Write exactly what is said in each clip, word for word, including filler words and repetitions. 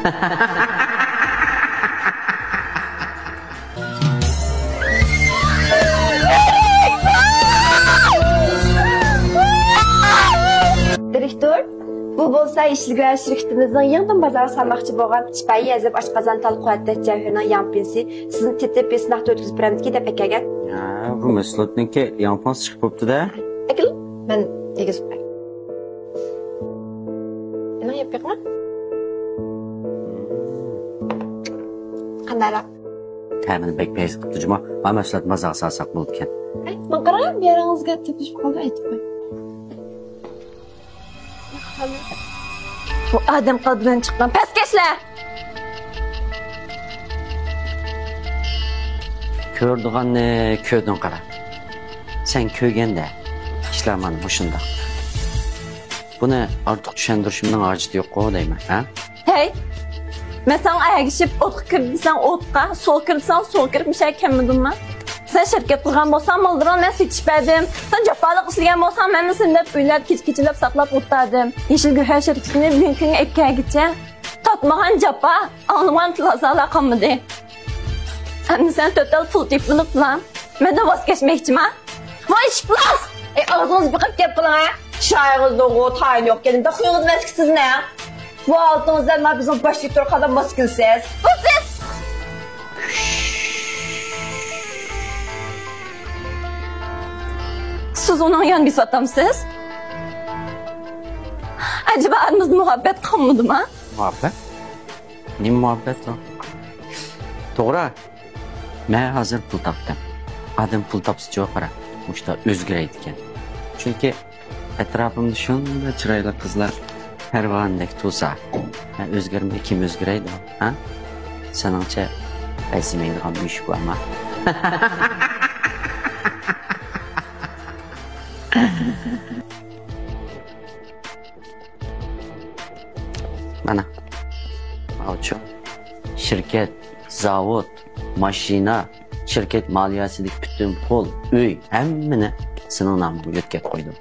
دىرېكتور، بۇ بولسا يېشىل گۆھەر شىركىتىمىزنىڭ يېڭىدىن بازارغا سالماقچى بولغان شىپائىي ھەزىلىپ ئاشقازان تال قۇۋۋەتلەش جەۋھىرىنىڭ ياڭ پېنىسى. سىزنى تېتىپ، بىر سىناق ئۆتكۈزۈپ بېرەمدىكىن دەپ ئەكەلگەن. ھە، بۇ مەھسۇلاتنىڭكى ياڭ پېنىسى چىقىپ بوپتۇ-دە. ئەكېلىڭ، مەن يېگۈزۈپ بېرەي. ئېنىڭ يەپ بېقىڭا. قانداقراق؟ تەمىنى بەك پەيز قىپتۇ جۇما. ھە، مەھسۇلات مازاغا سالساق بولىدىكەن. ئەي، ماڭا قاراڭ، بىر يېرىڭىزگە تېپىشىپ قالدى، ئېيتىپ قوي. بۇ ئادەم قەلبىدىن چىققان پەسكەشلەر! كۆرىدىغاننى كۆردۈڭ قارا. سەن كۆرگەندە ئىشلار مانا مۇشۇنداق. بۇنى ئارتۇق چۈشەندۈرۈشۈمنىڭ ھاجىتى يوققۇ دەيمەن، ھە؟ ھەي! مەن ساڭا ئەگىشىپ، ئوتقا كىر دېسەڭ ئوتقا، سۇغا كىر دېسەڭ سۇغا كىرىپ مۇشۇ يەرگە كەلمىدىممۇ؟ سەن شىركەت قۇرغان بولساڭ، ماللىرىڭنى مەن سېتىشىپ بەردىم. سەن جاپالىق ئىشلىگەن بولساڭ، مەنمۇ سېنى دەپ ئۆيلەردە كېچە-كېچىلەپ ساقلاپ ئولتۇردۇم. يېشىل گۆھەر شىركىتىنى بۈگۈنكى كۈنگە ئەكەلگىچە تارتمىغان جاپا، ئاڭلىمىغان تىل-ئازالار قالمىدى. ئەمدى سەن تۆت تال پۇل تېپىۋېلىپلا مەندىن ۋاز كەچمەكچىما؟ ۋاي ئىپلاس! ئەي، ئاغزىڭىزنى بېقىپ گەپ قىلىڭ ھە! شايىڭىزنىڭغۇ تايىنى يوق ئىكەن، داقىڭىزنى ئەسكى سىزنىڭ. بۇ ھالىتىڭىزدە مانا بىزنىڭ باش دىرېكتورغا قانداق ماس كېلىسىز؟ بۇ سىز! سىز ئۇنىڭ يان بېسىۋاتامسىز؟ ئەجەبا ئارىمىزدا مۇھەببەت قالمىدىما؟ مۇھەببەت؟ نېمە مۇھەببەت ئۇ؟ توغرا، مەن ھازىر پۇل تاپتىم. ئادەم پۇل تاپسىچۇ قارا، مۇشتا ئۆزگىرەيدىكەن. چۈنكى ئەتراپىمدا شۇنداق چىرايلىق قىزلار پەرۋانىدەك تۇرسا، مەن ئۆزگەرمەي كىم ئۆزگىرەيدۇ؟ ھە؟ سېنىڭچە ئەرزىمەيدىغان مۈشۈك بارما؟ مانا، ماۋۇچۇ، شىركەت، زاۋۇت، ماشىنا، شىركەت مالىيەسىدىكى پۈتۈن پۇل، ئۆي، ھەممىنى سېنىڭ نامىڭغا يۆتكەپ قويدۇم.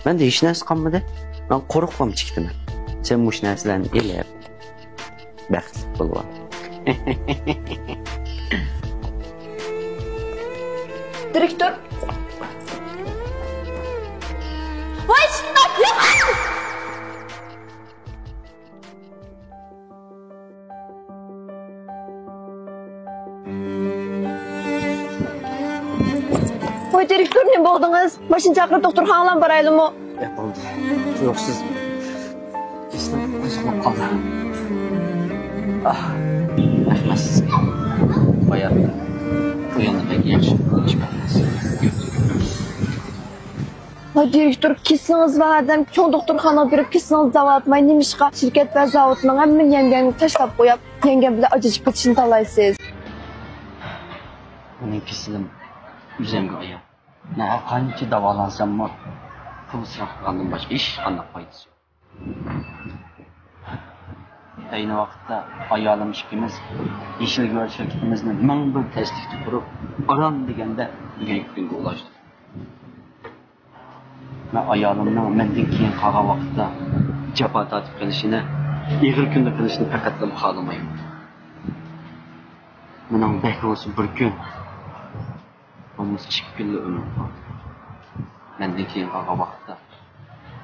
مەندە ھېچ نەرسە قالمىدى. مەن قۇرۇقلام چىكتىمەن. سەن مۇشۇ نەرسىلەرنى ئېلىپ، بەختلىك بولۇۋال. دىرېكتور. ۋاي، شۇنداق يامان! ۋاي، دىرېكتور، نېمە بولدىڭىز؟ ماشىنا چاقىرىپ دوختۇرخانىغا بارايلىمۇ؟ ياق، بولدى. تۇيۇقسىز كېسىلىپ قالدى. ئاھ، رەھمەت سىزگە. باياتتىن بۇ يەردە بەك ياخشى ئىش بار. ۋاي، دىرېكتور، كېسىلىڭىز بار ئادەم چوڭ دوختۇرخانىغا بېرىپ كېسىلىڭىزنى داۋالاتماي، نېمىشقا شىركەت ۋە زاۋۇتنىڭ ھەممە يەڭگەننى تاشلاپ قويۇپ، يەڭگەن بىلەن ئاجرىشىپ كېتىشنى تاللايسىز؟ مېنىڭ كېسىلىم ئۆزۈمگە ئايان. مەن ھەر قانچە داۋالانساممۇ، پۇل ئىسراپ قىلغاندىن باشقا ھېچقانداق پايدىسى يوق. ئەينى ۋاقىتتا ئايالىم ئىككىمىز يېشىل گۆھەر شىركىتىمىزنى مىڭ بىر تەسلىكتە قۇرۇپ، ئاران دېگەندە بۈگۈنكى كۈنگە ئۇلاشتۇق. مەن ئايالىمنىڭ مەندىن كېيىن قالغان ۋاقىتتا جاپا تارتىپ قېلىشىنى، ئېغىر كۈندە قېلىشىنى پەقەتلا خالىمايمەن. مېنىڭ بەك بولسا بىر كۈن، بولمىسا ئىككى كۈنلا ئۆمرۈم قالدى. مەندىن كېيىن قالغان ۋاقىتتا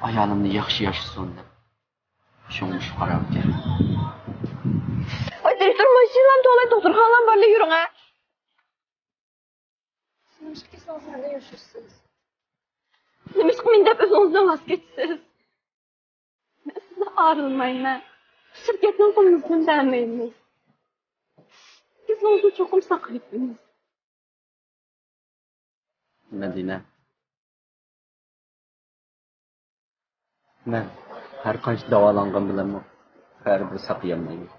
ئايالىمنى ياخشى ياشىسۇن دەپ، شۇڭا مۇشۇ قارارغا كەلدىم. ۋاي، دىرېكتور، ماشىنىلارنى توۋلاپ، دوختۇرخانىلارنى بارلا يۈرۈڭ ھە. نېمىشقا كېسىڭىزنى يوشۇرىسىز؟ نېمىشقا مېنى دەپ ئۆزىڭىزدىن ۋاز كېچىسىز؟ مەن سىزدىن ئايرىلمايمەن. شىركەتنىڭ پۇلىنى سىزدىن بەرمەيمىز. كېسىڭىزنى چوقۇم ساقلايسىز. مەدىنە، مەن ھەر قانچە داۋالانغان بىلەنمۇ بەرىبىر ساقىيالمايمەن.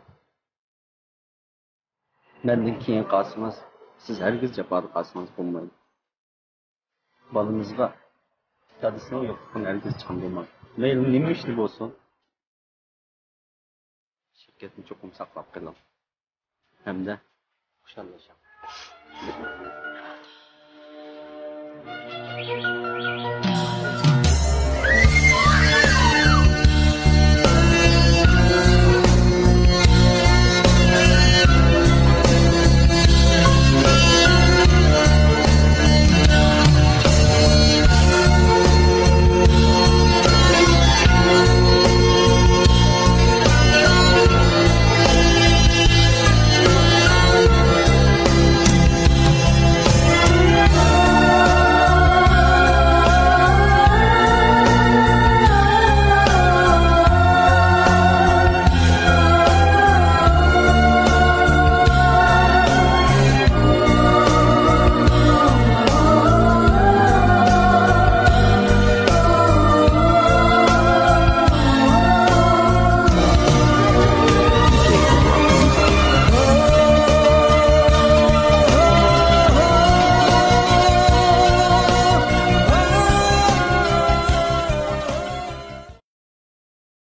مەندىن كېيىن قالسىڭىز، سىز ھەرگىز جاپادا قالسىڭىز بولمايدۇ. بالىمىزغا دادىسىنىڭ يوقلۇقىنى ھەرگىز چاندۇرماڭ. مەيلى نېمە ئىشلا بولسۇن، شىركەتنى چوقۇم ساقلاپ قېلىڭ ھەمدە خۇشاللىشىڭ.